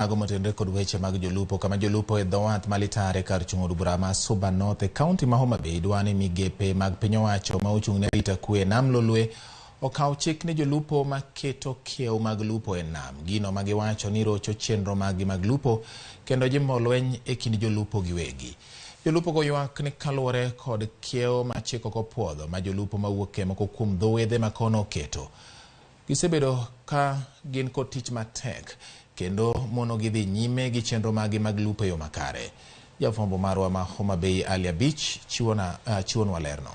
Mago motenore kod weche mag jolupo kama jolupo e dho wath ma Litare kar chung' od bura ma Suba North e kaunti ma Homa Bay dwa ni migepe mag piny owacho ma ochung' ne arita kwe e nam Lolwe okaw chik ne jolupo maketo kiew mag lupo e nam, gino ma giwacho ni rocho chenro maggi mag lupo kendo jimbo lweny e kind jolupo giwegi. Jolupo go ywak ni kaluwore kod kiew ma chik ok opuodho ma jolupo mawuok e moko kuom dho wedhe ma kono oketo, gisebedo ka gin kod tich matek kendo mono gidhi nyime gi chenro maggi mag lupo e yo makare. Jafwambo marwa ma Homa Bay Ali Abich chiwonwa lerno.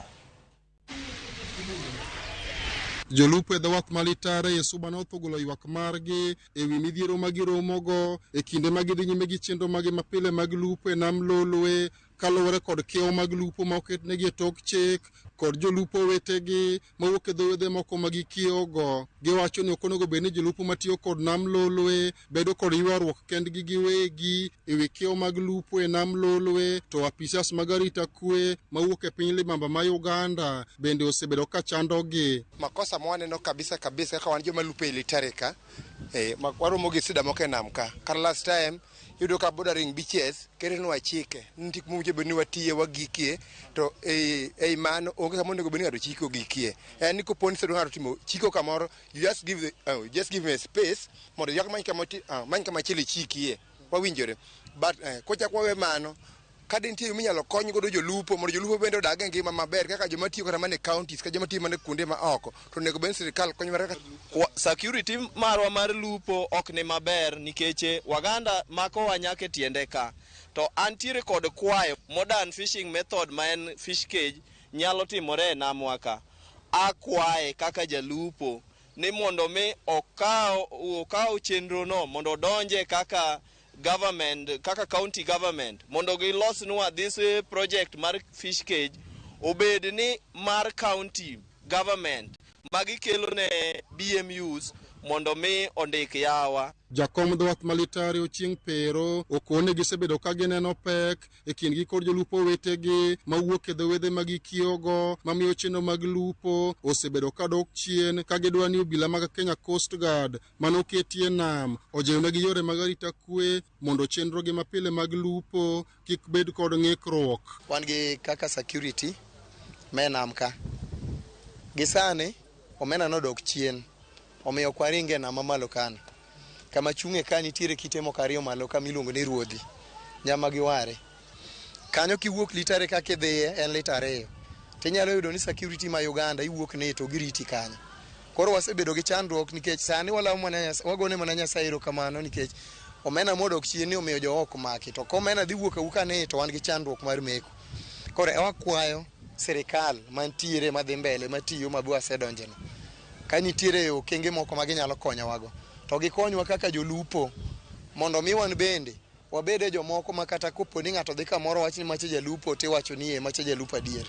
Jolupo e dho wath ma Litare e Suba North ogolo ywak margi e wi midhiero ma giromogo e kinde ma gidhi nyime gi chenro maggi mapile mag lupo e nam Lolwe kaluwore kod kiewo mag lupo ma oketnegi e tok chik kod jolupo wetegi mawuok e dho wedhe moko ma gikiewogo. Giwacho ni ok onego bed ni jolupo matiyo kod nam Lolwe bedo kod ywaruok kendgi giwegi e wi kiewo mag lupo e nam Lolwe, to apisas mag arita kwe mawuok e piny libamba ma Uganda bende osebedo ka chandogi. Makosa ma waneno kabisa kabisa kaka wan joma lupo e Litare ka, waromo gi sida moko e nam ka. Kata last time iyudo ka bordering beaches ketonwa chike ni nitie kuma owinjo bed ni watiye wagikie, to ei mano onge kama onego bed ni ng'ato chiko gikie. En ni kopo ni ng'ato timo chiko kamoro, you just give you just give me a space mondo yak many kama chielo ichikie. Wawinjore. But kochak wawe mano, ka de nitie yo minyalo kony godo jolupo mondo jolupo bende odag e ngima maber kaka joma tiyo kata mana e counties kata joma tiyo mana kuonde ma oko, to onego bed ni sirikal konyo kaka Security marwa mar lupo ok ni maber nikech Waganda makowa nyaka e tiende ka. To antiere kod kwayo modern fishing method ma en fish cage nyalo timore e namwa ka. Akwaye kaka jalupo ni mondo mi okaw chenro no mondo odonje kaka government, kaka county government, mondo gilosnwa this project mar fish cage obed ni mar county government magikelo ne BMUs mondo mi ondik yawa. Jakom dho wath ma Litare Ochieng' Pero okone gisebedo ka gineno pek e kindgi kod jolupo wetegi mawuok e dho wedhe ma gikiewogo mamiyo chenro mag lupo osebedo ka dok chien ka gidwa ni obila mag Kenya Coast Guard manoketi e nam ojiwnegi yore mag arita kwe mondo chenrogi mapile mag lupo kik bed kod ng'ikruok. Wan gi kaka security me nam ka. Gi sani omenda nodok chien, omiyo ok waringe e nam mamalo kano. Kama chung'e ka nitiere kite moko ariyo malo ka miluongo ni ruodhi, nyama gi ware. Kanyo kiwuok Litare kaka idhiye en lita 2. Tinyalo yudo ni security ma Uganda iwuok ni to giriti kanyo. Koro wasebedo gi chandruok nikech sani walamo mana wagone mana Nyasaye erokamano nikech omenda modok chien ni omiyo jowa ok maki. To komenda dhi wuok awuoka ni to wan gi chandruok mar meko. Koro wakwayo sirikal mantiere madhi mbele matiyo mabe wasedonjeno ka nitiere okenge moko ma ginyalo konyowago to gikonywa kaka jolupo mondo mi wan bende wabed e jomoko ma kata kopo ni ng'ato dhi kamoro wach ni macha jalupo tiwacho ni e macha jalupo adier.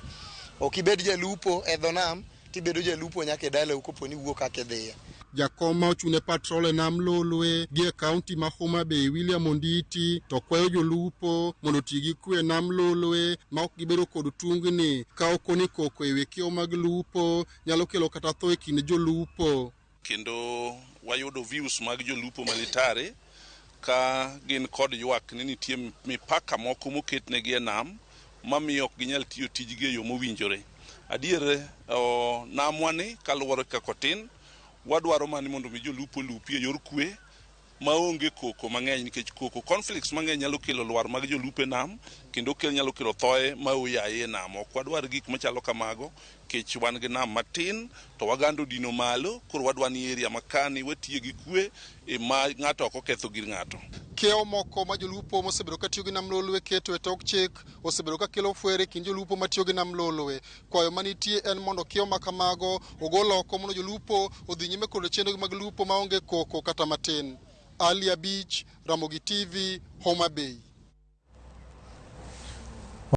Ok ibed jalupo e dho nam tibedo jalupo nyaka e dalau kopo ni iwuok kaka idhiye. Jakom ma ochung' ne patrol e nam Lolwe gi e kaunti ma Homa Bay William Onditi to kwayo jolupo mondo oti gi kwe e nam Lolwe ma ok gibedo kod tungni ka okoni koko e wi kiewo mag lupo nyalo kelo kata tho e kind jolupo. Kendo wayudo views mag jolupo ma Litare ka gin kod ywak ni nitie mipaka moko moketnegi e nam mamiyo ok ginyal tiyo tijgi e yo mowinjore. Adier namwa ni kaluwore kaka otin, wadwaro mana ni mondo mi jolupo olupi e yor kwe maonge koko mang'eny nikech koko conflicts mang'eny nyalo kelo lwar mag jolupo e nam kendo nyalo kelo thoe ma oyaye e nam. Ok wadwar gik machalo kamago nikech wan gi nam matin to Waganda odino malo, koro wadwa ni area makani watiye gi kwe e ma ng'ato ok oketho gir ng'ato. Kiewo moko ma jolupo mosebedo ka tiyo gi nam Lolwe keto e tok chik osebedo ka kelo fwere e kind jolupo matiyo gi nam Lolwe. Kwayo manitie en mondo kiewo ma kamago ogol oko mondo jolupo odhi nyime kod chenro mag lupo maonge koko kata matin. Ali Abich, Ramogi TV, Homa Bay.